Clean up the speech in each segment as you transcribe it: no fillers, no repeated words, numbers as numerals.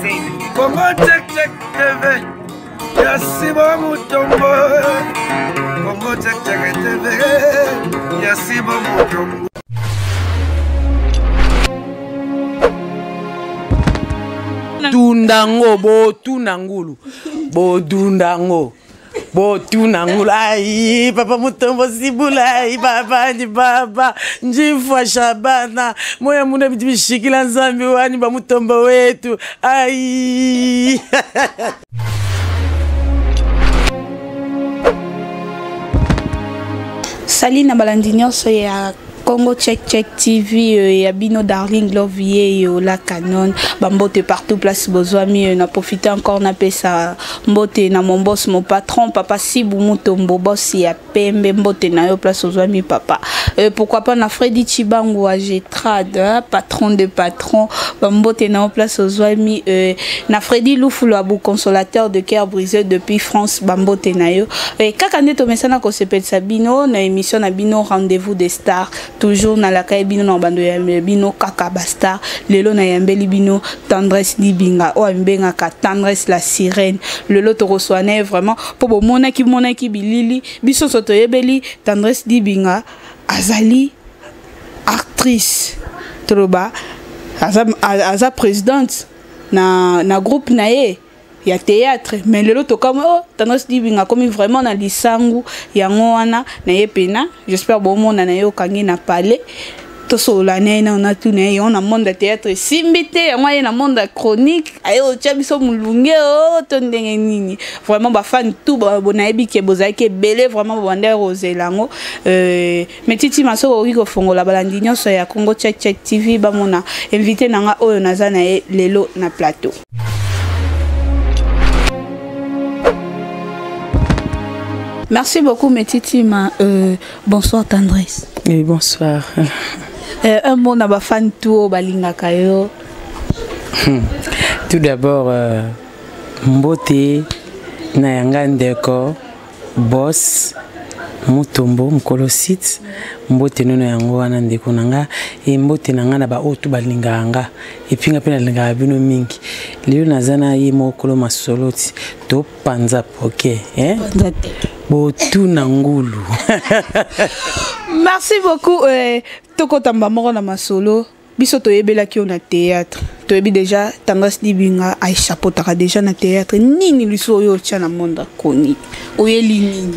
Congo Check Check TV ya Sibo Mutombo Congo Check Check TV ya Sibo Mutombo. Tunda ngo botuna ngulu bodunda ngo botuna ngulu ai papa mutombo sibula ai baba ni baba njifwa shabana moya muna bidi bishikila nzambi wani ba mutombo wetu ai. Sali na balandi nyonso ya Congo Check Check TV ya bino Darling Love yeyo la canon bambote partout place bozwami na profiter encore na pesa mbote na mon boss mon patron papa Sibu Mutombo boss ya pembe mbote na yo place ozwami papa pourquoi pas na Freddy Chibangu wa Getrad hein, patron de patron bambote na yo place ozwami na Freddy Lufulu abu consolateur de cœur brisé depuis France bambote na yo kaka nde tomesana kosepelisa bino na émission na bino rendez-vous des stars toujours na laka bino na bando ya bino kaka ba star lelo na yambeli bino Tendresse Dibinga oyo ambengaka Tendresse la sirène lelo tokoswana vraiment po bomonaki monaki bilili biso so toyebeli Tendresse Dibinga azali actrice toloba aza présidente na groupe na ye ya théâtre mais lelo tokamwe oh Tendresse Dibinga komi vraiment na lisangu yango wana na ye pena j'espère bomona na ye okangi na palais tosolola na ye nano natuna ye yango na monde ya théâtre esimbi te yango aye na monde ya chronique aye otya biso molunge o to ndenge nini vraiment bafani tout nayebi ke bozalaki ebele vraiment bobandaki kozela yango mais titi masoko okoki kofongola balandi nyonso ya Congo Check Check TV bamona invité na nga oyo naza na ye lelo na plateau. Merci beaucoup Metitima. Bonsoir Tendresse. Oui, bonsoir. Un mot na ba fan tout balingaka yo. Tout d'abord mbote na yanga ndeko boss Mutombo mukolo site mbote nono yango wana ndeko na nga e mbote na nga na ba oyo tu balingaka nga et puis nga pe nalingaka bino mingi lelo naza na ye mokolo masolo ti to panza poke hein botuna ngulu. Merci beaucoup tokotamba moko na masolo biso toyebelaki yo na théâtre toyebi déjà Tendresse Dibinga aishapotaka déjà na théâtre nini liso oyo otya na monde akoni oyeli nini?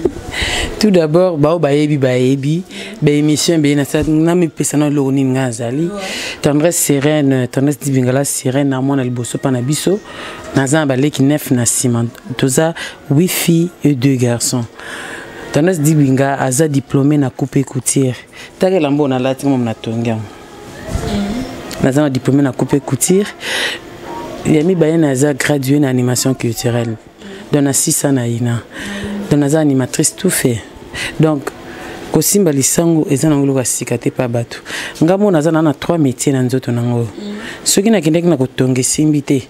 Tout d'abord bao bayebi bayebi ba émission be na sa na mi pesa na loko nini nga azali Tendresse Sirène Tendresse Dibinga la sirène na mona liboso pa na biso naza na baleki 9 na ciment toza 8 filles et 2 garçons. Tendresse Dibinga aza diplômé na coupe et couture takela mbona lati ngom na tongia naza na diplômé na coupe et couture ya mibale naza gradué na animation culturelle donc na 6 ans na ina donc naza animatrice tout fait donc kosimba lisango eza nango eloko ya sika te pa bato nga mona naza na 3 métiers na nzoto nango soki nakendaki na kotonga esimbi te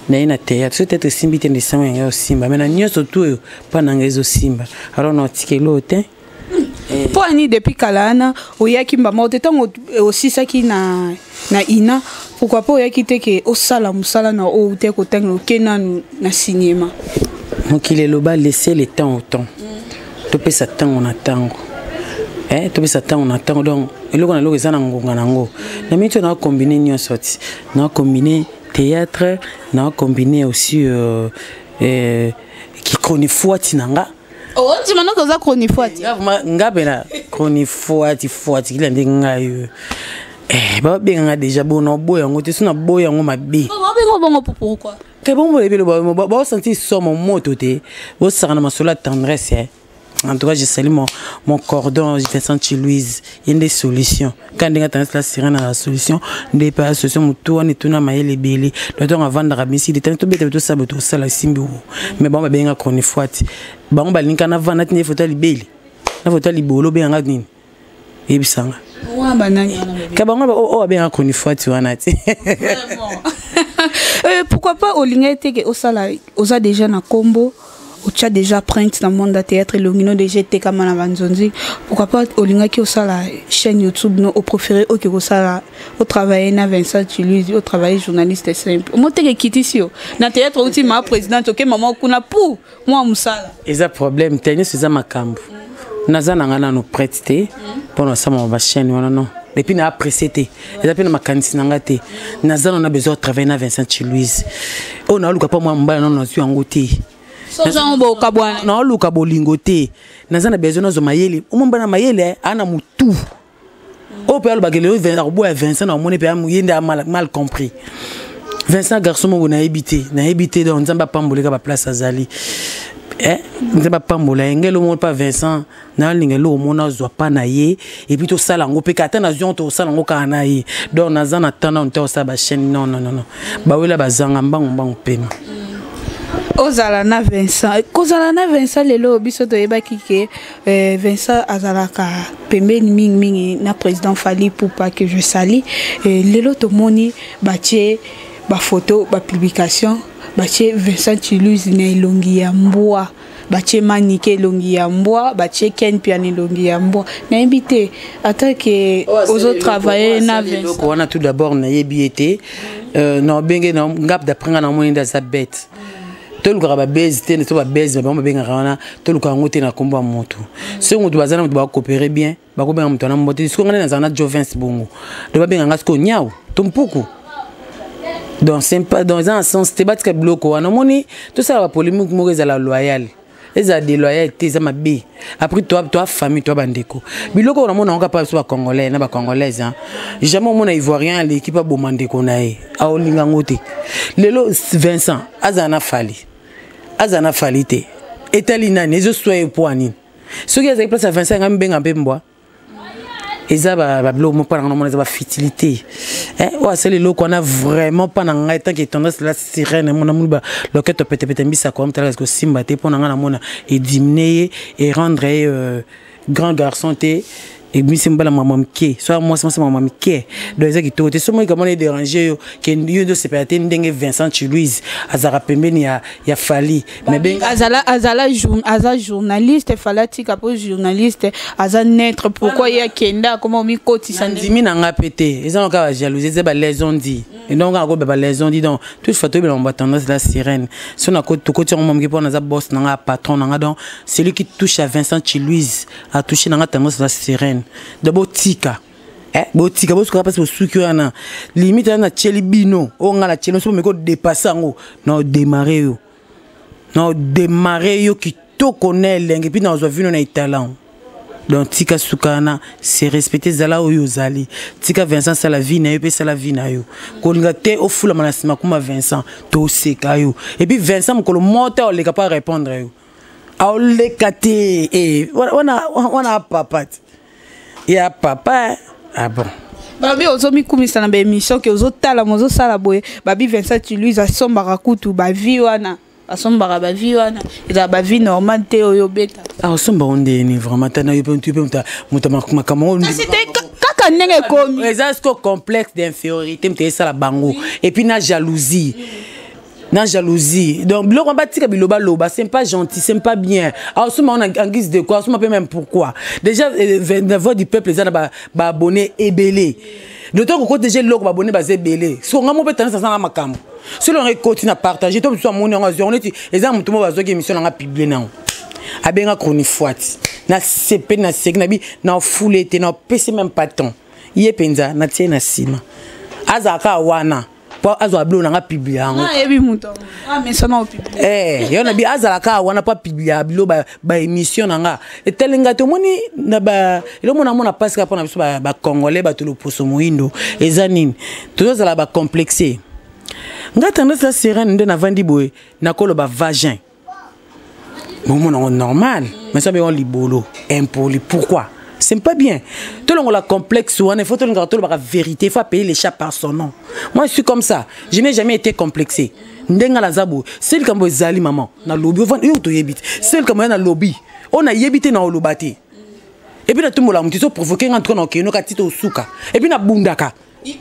na ye na théâtre soki théâtre esimbi te lisango yango ezosimba mais na nyonso tu oyo mpa nanga ezosimba alors na otikeli oyo te. Mpo ani depuis kala wana oyaki mbama te ntango osisaki na ina pourquoi pas oyaki te ke osala mosala na oyo te kotanga oke nanu na cinéma? Mokili eloba laisser le temps au temps topesa ntango na ntango topesa ntango na ntango donc eloko na eloko eza na ngonga nango na mingi to na combiner nyonso ti na combiner théâtre na combiner aussi chronifuati na nga. Oh, ndima noki oza chronifuati. Nga pena chronifuati fuati kila nde ngai oyo. Babenganga déjà bona oboya yango te so na boya yango mabe. Babenga bongo pourquoi? Ke bongo ebele ba sentir somo moto te bosaka na masolo ya tendresse eh. En tout cas, je salue mon cordon Vincent Louise. Il y a des solutions. Quand il y a la sirène à la solution, il y a des solutions. Tout on est tout na maïle belé. Le temps avant de rabisser, il est tout bête tout ça, tout ça la simbi. Mais bon, ben nga chronifuati. Bon, ben linka na vanda tine photo libeli. Na photo libolo ben nga nini. Yebisanga. Wa banani Ka bango ba o ben nga chronifuati wana ti. Pourquoi pas olinga teke osala oza déjà na combo. Otya déjà printe na monde ya théâtre, elongi no déjà etekama na banzonzi. Pourquoi pas olingaki osala chaîne YouTube no, opréféré oke kosala otravaille na Vincent Tuluzi, otravaille journaliste simple, omoteke ekitisi yo na théâtre, outi ma présidente, oke mama kuna pour mwa mosala. Eza problème te, nyonso eza makambo. Naza na nga nano prête te mpo na osala bachaîne wana, non. Et puis na apprécié te, eza mpe na makanisi na nga te. Naza nano na besoin ya travailler na Vincent Chiluise oyo naoluka mpo mwa mobala nano nazwi yango te. Sozango bokabwana. Naoluka bolingo te, naza na besoin nazwa mayele. Omomba na mayele aa na motu oyo mpe alobaka lelo akoboya Vincent na omoni mpe ye nde mal compris Vincent. Garçon moko nayebi te, nayebi te. Donc Nzambe apamboleka baplace azali, Nzambe apambola ye. Ngai eloko mpa Vincent nalinga, eloko mona azwa pa na ye, et puis tosala yango mpe ata nazwi yango, tosala yango kaka na ye. Donc naza na temps nano te osala bachaîne, non, non, non, non. Bawela bazanga mbangu mbangu pema. Ozala na Vincent, kozala na Vincent lelo, biso toyebaki ke Vincent azalaka pembeni mingimingi na président Fally Ipupa, que je sali. Lelo tomoni batie bafoto, bapublication, batie Vincent Chiluse na elongi ya mbwa, batie Manike elongi ya mbwa, batie Ken Piana elongi ya mbwa. Nayebi te ata ke ozotravaille na Vincent wana. Tout d'abord, nayebi ye te. Na obenge ngap, d'après nga namoni nde aza bête. Tolukaka babase te, to babase bango babengaka wana, toluka yango te na nkombo ya motu. Soki moto baza na moto bakopere bien, bakobenga moto wana mbote. Sikoyo nga nde nazala na Jovins bongo, do babenga nga sikoyo nyau to mpuku. Donc c'est pas, donc eza na sens te. Batika biloko wana. Omoni, tosala bapolémique moko ezala loyale, ezala déloyal te, eza mabe. Après toi, toi famille, toi bandeko, biloko oyo namona yango kaka biso bacongolais na bacongolaise. Jamais omona Ivoirien aleki mpe aboma ndeko na ye, aolinga yango te. Lelo Vincent azala na Fally, azala na Fally te, etali nani? Ezoswa ye po nini? Soki azali place ya Vincent, ngai mibenga mpe mbwa. Eza babiloko moko mpa na ngai namona eza bafutilité. Oyo asali eloko wana vraiment, mpa na ngai, tant que Tendresse la Sirène, mona moni loketo petepete mbisako amutala kosimba te. Mpo na ngai namona edimine ye et rendre ye grand garçon te, ebimisi mobala mama mike, so mwasi mwasi mama mike. Donc eza kitoko te. So moi kamona edérange yo ke yo nde osepela te ndenge Vincent Chiluise azalaka pembeni ya Fally. Azala azala aza journaliste, Fally atika mpo journaliste aza neutre. Pourquoi ye akenda akoma omikotisa? Ndimi na nga mpe te, eza kaka bajalousie, eza balaison di. Donc kaka koyeba balaison di. Donc toutefois toyebela ba Tendresse la Sirène, so tokoti yango moke mpo naza boss na nga, patron na nga. Donc celui qui touche à Vincent Chiluise a touché na nga Tendresse la Sirène. Donc botika, botika, bosuka mpasi, bosuki wana limite wana natieli bino. Oyo nga natieli so bomeki odépasse yango, na odémarre yo, na odémarre yo kitoko na elenge, mpi nazwa vino na etalan. Donc tika suka wana, se respecte, ezala oyo ozali. Tika Vincent asala vie na yo mpe esala vie na yo. Kolinga te ofulama na nsima kuma Vincent, toseka yo. Et puis Vincent mokolo moko te aoleka mpo arépondre yo, aoleka te. Wana wana papa te ya papa. Ah bon. Babi ozomikumisa na baémission ke ozotalama, ozosala boye. Babi Vincent Louise asombaka kutu bavi wana, asombaka bavi wana, ezala bavi normal te oyo obeta. Asombaka ndeni vraiment? Tana yo mpe moto makambo. Kasi te, kaka ndenge ekomi. Eza siko complexe d'infériorité moto esala bango, et puis na jalousie, na jalousie. Donc biloko batika, bilobaloba, c'est pas gentil, c'est pas bien. Asoma en guise de quoi? Asoma mpe même pourquoi? Déjà la Voix du Peuple eza na baabonné ebele, d'autant kokoti déjà eloko, baabonné baza ebele. So nga mo mpe tendance aza na makambo, soki longo ekoti na partage to mosusu amoni yango, azwi yango neti eza motu mo bazwaki émission nanga publie nango, abenga chronifoite. Nasepeli, naseki na bi na ofule te, na opesi même pas temps. Ye mpenza natie na nsima, azalaka wana mpo azwa biloko nanga publie yango. Nayebi moto amesana opublie. Yo na bi azalaka wana mpo apublie bilo baémission na nga. Etali nga te. Omoni na ba eloko mona mona mpasi kaka mpona biso bacongolais, bato loposo moyindo, eza nini? Tozozala bacomplexe. Nga Tendresse la Sirène nde navandi boye, nakoloba vagin, bomona yango normal, mais ça bengo libolo, impoli. Pourquoi? C'est pas bien. Tolongola complexe wana. Il faut tolongaka, tolobaka vérité. Il faut appeler les chats par son nom. Moi, je suis comme ça, je n'ai jamais été complexé. Ndenge naza boye, se likambo ezali mama nalobi yo toyebi te. Se likambo ya nalobi oyo nayebi te, na oloba te. Et puis natumbola motu so provoke nga ntuka na okende oka ti tosuka. Et puis nabundaka.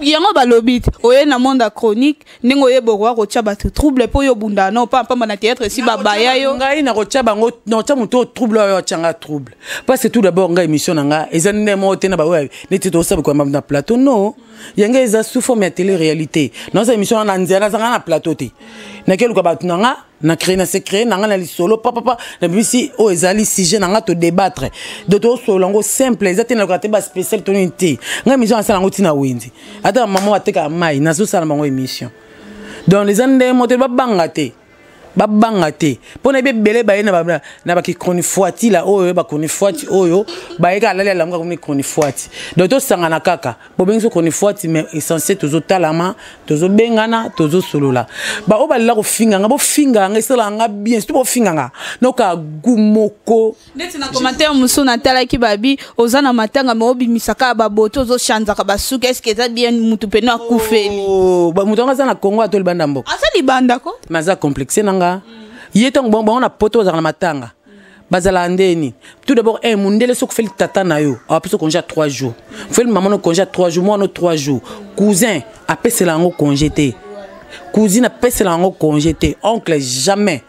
Yango balobi te oye na monde ya chronique, ndenge oyeba okoka kotia bato trouble mpo oyo obundaka nao pampamba na théâtre, esi babaya yo. Ngai nakotya bango, nakotya moto oyo trouble oyo atyanga trouble, parce que tout d'abord ngai, émission na nga eza nde moko te na baoyo neti tosala koyamba na plateau. Non, yango eza sous forme ya télé réalité. Naosala émission na nzela, nazanga na plateau te. Nakeluka bato na nga, na créé, na se créé na nga na lisolo papapa, na bimisi oyo ezali sujet na nga, todébattre. Donc tosolola yango simple, eza te naluka te baspécial to nini te. Ngai émission nasala yango ntina wenze, ata bamama batekaka mai, nazosala bango émission. Donc eza ndenge moko te, babanga te, babanga te, mpo na yebi ebele baye na bakichronifuati la oyo bachronifuati oyo bayeka alali alamuka komi chronifuati. Donc tosangana kaka, bobengi so chronifuati, mais essentiel tozotalama, tozobengana, tozosolola. Baoyo balela kofinga nga, bofinga nga, esalaka nga bien, surtout bofinga nga noka gu moko. Neti na commentaire mosusu natalaki, babi oza na matanga me obimisaka baboto, ozochanzaka basuki, est-ce eza bien? Mutu pene akufeli. Oh, moto yango aza na Congo ato libanda mboka? Aza libanda ko. Mais aza complexe na nga. Ye ntango bango na poto bazalaka na matanga, bazalaka ndeni? Tout d'abord, un mundele soki ofeli tata na yo, apesa congé ya 3 jours, ofeli mama no congé ya 3 jours, mwana no 3 jours, cousin apesela yango congé te, cousine apesela yango congé te, oncle jamais.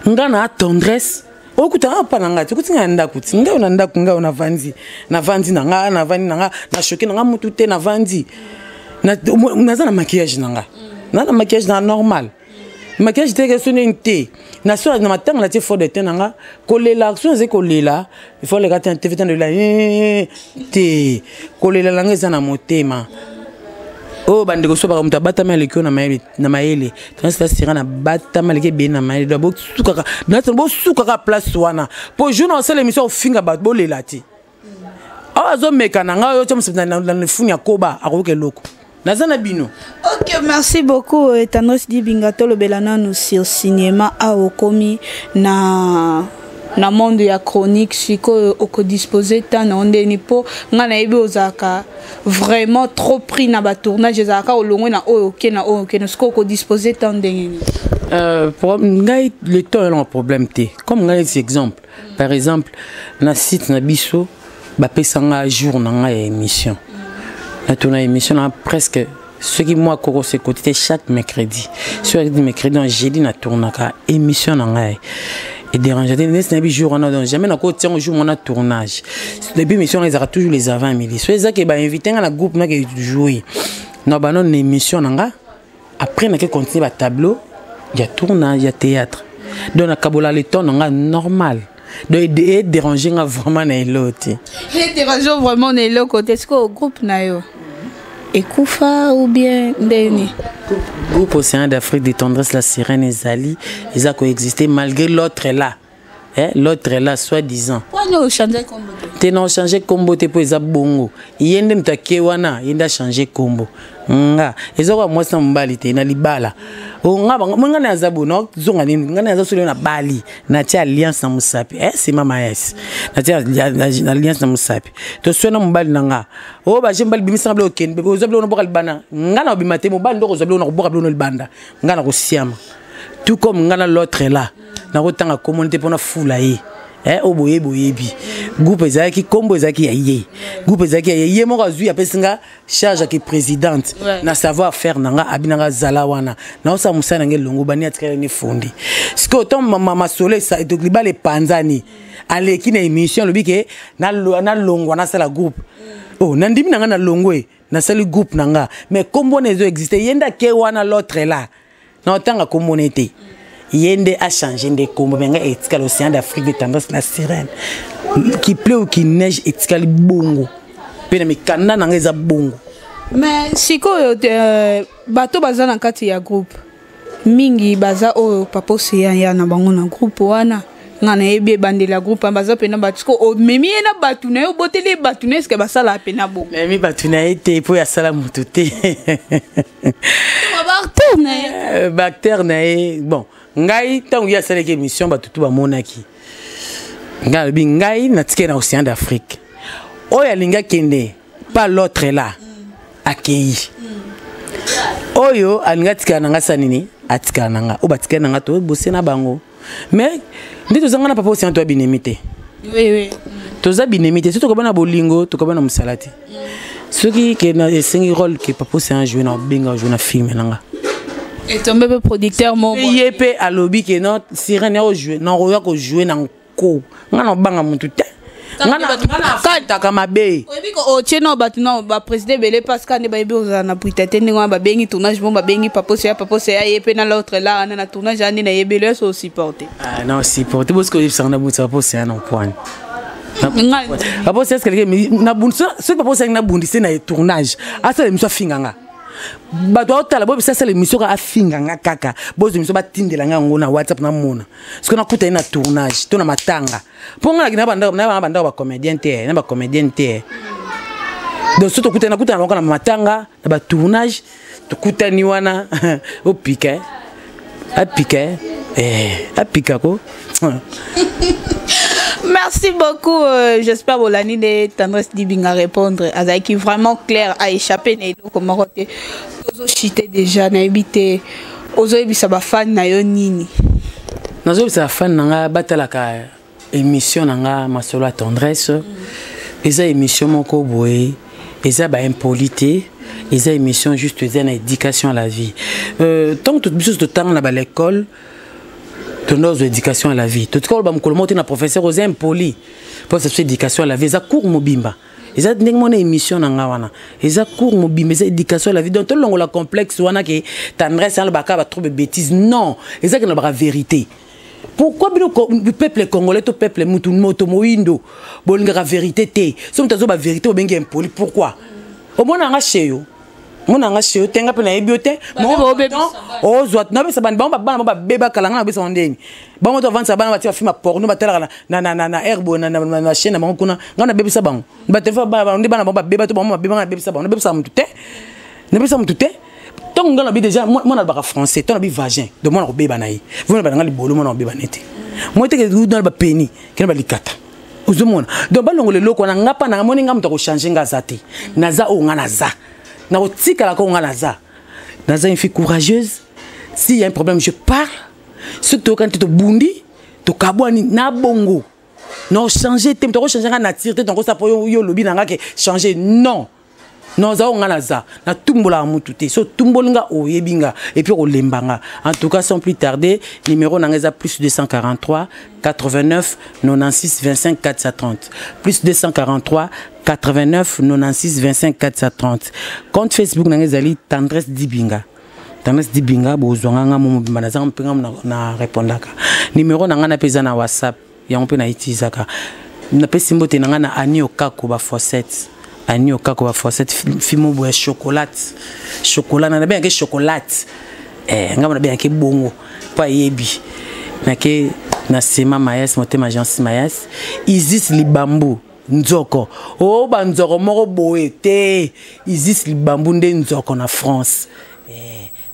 Nga na Tendresse, okutanga mpa na ngai te, okuti ngai na ndako ti ngai na ndako, ngai navandi, navandi na ngai, navandi na ngai, nachoquer na ngai mutu te, navandi, naza na maquillage na ngai, naza na maquillage na normal, maquillage te so nini te. Na so na matanga, natie fond de teint na nga. Kolela so nazali kolela, il faut leka te na TV te, nalela te. Kolela na nga eza na motema oyo. Bandeko, so baka moto abatami aleki oyo na mayele, Tendresse Sira na batama aleki ebele na mayele. Donc bosukaka, bosukaka place wana, po jour na osala émission ofinga bato, bolela te. Awa azomeka na ngai oyo tia mosapi na lifuni ya koba, akoyoka eloko naza na bino. Ok, merci beaucoup, Tendresse Dibinga. Tolobela nanu sur cinéma. Awa okomi na monde ya chronique, sikoyo okodispose temps na yo ndeni? Mpo ngai nayebi ozalaka vraiment trop pris na batournage, ezalaka olongwe na oyo oke na oyo okende. Sikoyo okodispose temps ndenge nini? Ngai le temps elonga problème te. Comme ngai neti exemple, par exemple na site na biso, bapesanga jour na ngai ya émission, natuna émission na presque soki mwa koko sekoti te, chaque mercredi, soki mercredi, donc jeudi natournaka émission na ngai. Edérange te neti nayebi jour wana, donc jamais nakotiango jour mwana tournage. Depuis émission wana ezalaka toujours les avant midi, so ezaki bainvite nga na groupe, nake jouer na bano na émission na nga, après nake continue batableau ya tournage ya théâtre. Donc nakabola le temps na nga normal, donc edérange nga vraiment na eloko te. Edérange vraiment na eloko te. Sikoyo groupe na yo ekufa ou bien ndeni? Groupe Océan d'Afrique de Tendresse la Sirène ezali, eza koexiste malgré l'autre là, eh, l'autre là soi-disant. Wani ochange kombo te? Te, na ochange kombo te, mpo eza bongo. Ye nde moto ake wana, ye nde achange kombo. Nga eza kwa mwasi na mobali te na libala. Nga nga na aza boye, nazonga nini? Nga na aza solo na bali, natia alliance na mosapi, eh, c'est mama s, natia alliance na mosapi, toswe na mobali na nga oyo baje mobali bimisanga biloko, okende ozwa biloko naboka libanda. Nga na obima te, mobali nde okozwa biloko na koboka biloko na libanda, nga na kosiama. Tout comme nga na l'autre là, nakotanga komoni te mpona fula ye, eh, oyo boyebi, boyebi groupe ezalaki, kombo ezalaki ya ye, groupe ezalaki ya ye, ye moko azwi, apesi nga charge yaki présidente. Na savoir faire na nga, abi na nga zala wana, naosala mosala na nga elongo bani, atikali ni fundi. Sikoyo ntango masolo libala epanzani, aleki na émission, alobi ke nalongwa, nasala groupe. Oh, nandimi na nga, nalongwe, nasali groupe na nga, mais kombo wana ezo existe. Ye nde ake wana, l'autre là, na otanga kombo na ye te, ye nde achange nde kombo. Me ngai etikali Océan d'Afrique de Tendresse la Sirène, qu'il pleut ou qu'il neige, etikali bongo, mpe na mikanda na ngai eza bongo. Mais sikoyo bato baza na kati ya groupe mingi, baza oyo papa Océan ya na bango na groupe wana. Nga nayebi ebandeli ya groupe wana, baza mpena bato. Siko omemi ye na bato na ye, oboteli ye bato na ye, eske basalaka mpena bongo? Memi bato na ye te, mpo asala motu te. Baacteur na ye. Baacteur na ye. Bon, ngai ntango ye asalaki émission, bato tu bamonaki ngai alobi ngai natikali na Océan d'Afrique, oyo alingi akende pas l'autre là, akei. Oyo alingi atikala na ngai, sa nini, atikala na ngai. Oyo batikali na ngai, tobose na bango. Mais nde tozanga na papa Océan, toya binemi te. Oui, oui. Toza binemi te. So tokobana bolingo, tokobana mosala te. Soki ke na esengi rôle ke Papa Océan joue na benga joue na film na nga. Etombe pe producteur mo. Ye pe alobi ke non sirène ya jouer na roya ko jouer na ko. Nga na banga mutu te. Nga na kataka mabe. Oyebi ko otie na bato na ba président ebele parce que nde bayebi ozala na brita te ndenge wana babengi tournage bon babengi Papa Océan Papa Océan ye pe na l'autre là na tournage ande na yebele so supporter. Ah non supporter bosiko yebisanga na bunsa Papa Océan na pointe. Papa Océan soki Papa Océan nabundise na tournage asala émission afinga nga bato aotala boyebisa asala émission kaka afinga nga kaka bozwa émission batindela nga yango na WhatsApp namona soki nakuta ye na tournage to na matanga mpo nga na bandako bacomédien te na bacomédienne te. Donc soki tokutani nakutana bango na matanga na batournage tokutani wana opika apika apika ko. Merci beaucoup. J'espère bolandi de Tendresse Dibinga répondre. Azaki vraiment clair a échappé na eloko moko te. Tozo chiter déjà na ebité. Ozoyebisa ba fan na yo nini? Nazoyebisa ba fan na nga batalaka émission na nga Masolo ya Tendresse. Eza émission moko boye, eza ba impoli te, eza émission juste eza na éducation à la vie. Tant que biso totanga na ba l'école tondozwa éducation à la vie, totika koloba mokolo moko te na professeur oza impoli mpo sa biso éducation à la vie eza cours mobimba, eza ndenge mona émission na nga wana eza cours mobimba, eza éducation à la vie. Donc tolongola complexe wana ke Tendresse alobaka ba trop de bêtises. Non, eza ke nalobaka vérité. Pourquoi bino peuple congolais to peuple mutu moto moyindo bolingaka vérité te? So moto azoba vérité obengi impoli, pourquoi? Omona nga chez yo, mona nga chez yo te, nga mpe nayebi yo te. Ozwa nabesa bani bango bana bango babebakala nga nabesa bango ndeni bango to avandisa bana batia bafilme ya porno batalaka na air boye na chaîne na bango kuna. Nga nabebisa bango batelefone bana nde bana bango babeba to bango babeba. Nga nabebisa bango, nabebisa mutu te, nabebisa mutu te. Ntango nga nabi déjà mwana alobaka français to nabi vagin donc mwana kobeba na ye vona bananga libolo mwana kobeba na ye te moi teke na bapeni kena balikata ozomona. Donc balongola eloko wana. Nga mpa nanga moni nga moto akochange nga aza te. Naza oyo nga naza, nakotikalaka oyo nga naza. Naza une fille courageuse. S'il y a un problème, je parle. Soki toyokani te, tobundi, tokabwani na bongo. Non, changer te, moto akochange nga nature te. Tonkosa mpo yo olobi na nga ke changer, non non oza oyo nga naza, natumbolaka mutu te. So tumboli nga, oyebi nga et puis okolemba nga. En tout cas, sans plus tarder, numéro na nga eza plus 243 89 96 25 430, plus 243 89 96 25 430. Compte Facebook na nga ezali Tendresse Dibinga, Tendresse Dibinga. Bozwanga nga mo mobimba, nazanga mpe nga na répondaka. Numéro na nga na mpe eza na WhatsApp, yango mpe nautilisaka. Napesi mbote na nga na Ani Okako bafossette, Ani Okako bafossette fimo boya chocolate, chocolat na nabengaki chocolate nga mo nabengaki bongo mpo ayebi nake na sema mayas motema Jansi Mayas Isis Libambu nzoko o banzoko moko boye te. Isis Libambu nde nzoko na France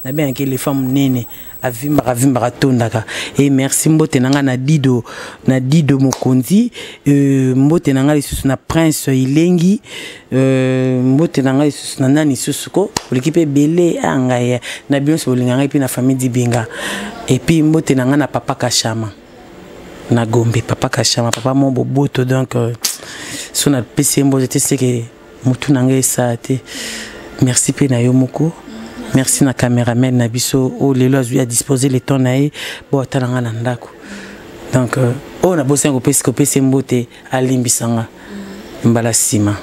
nabengaki éléphant monene avimbaka avimbaka atondaka. E merci, mbote na ngai na Dido, na Dido Mokonzi. Mbote na ngai lisusu na Prince Ilengi. Mbote na ngai lisusu na nani lisusu ko oleki mpe ebele a ngai na bino nyonso bolinga ngai mpe na famille Dibinga. Et puis mbote na ngai na papa Kashama na Gombe, papa Kashama, papa mo boboto. Donc so napesi ye mbote te seke motu na ngai esala te. Merci mpe na yo moko, merci na cameraman na biso oyo lelo azwi adispose le temps na ye bo atala nga na ndako. Donc oyo nabosani kopesi kopesi mbote alimbisa nga mbala nsima,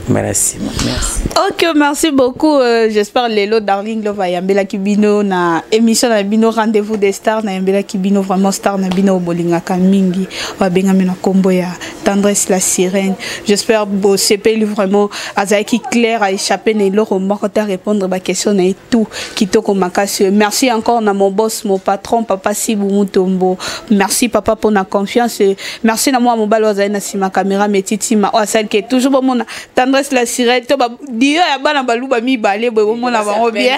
mbala nsima. Merci. Ok, merci beaucoup. J'espère lelo Darling Love ayambelaki bino na émission na bino Rendez-vous des stars, nayambelaki bino vraiment star na bino bolingaka mingi babengami na kombo ya Tendresse la sirène. J'espère bosepeli vraiment. Azalaki clair, a échappé na eloko moko te, répondre ba question na ye tout kitoko makasi. Merci encore na mon boss, mon patron, papa Sibu Mutombo. Merci papa pour na confiance. Merci na mwa mobali oyo azali na nsima caméra metitima oyo asaliki toujours bomona Tendresse la sirène to dio ya bana baluba mibale boye bomona bango bien.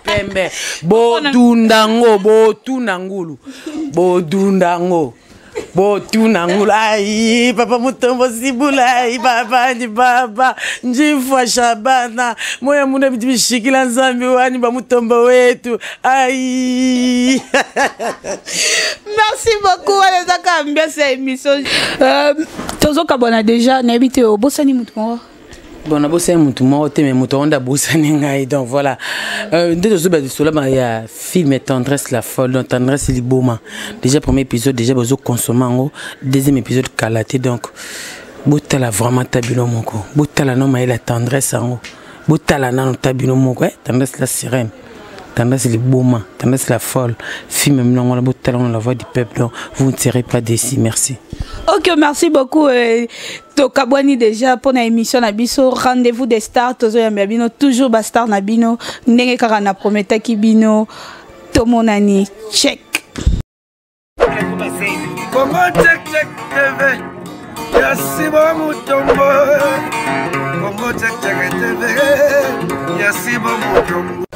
Pembe bodundango botuna ngulu bodundango botuna ngulu. Ai papa Mutombo sibula ai papa ndi baba njifwa Shabana moya muna bitu bishikila nzambi wani bamutombo wetu ai. Merci beaucoup. Wana ezaka ambiance ya émission. Tozokabwana déjà, nayebi te obosani motu moko. Bon, nabosani motu moko te, mais moto yango nde abosani ngai. Donc voilà, nde tozoba lisolo ya film Tendresse la folle, donc Tendresse liboma. Déjà premier épisode déjà bozoconsommer yango, deuxième épisode kala te. Donc botala vraiment ta bino moko, botala no mayele Tendresse yango, botala nano ta bino moko, eh? Tendresse la sirène, Tendresse liboma, Tendresse la folle, film mnongo wana, botala ngo, la voix du peuple. Donc vous ne serez pas déçus. Merci. Ok, merci beaucoup. Tokabwani déjà mpona émission na biso Rendez-vous des stars. Tozoyambela bino toujours bastar na bino ndenge kaka na prometaki bino. Tomonani, check. Congo Check Check TV ya Sibo Mutombo. Congo Check Check TV ya Sibo Mutombo.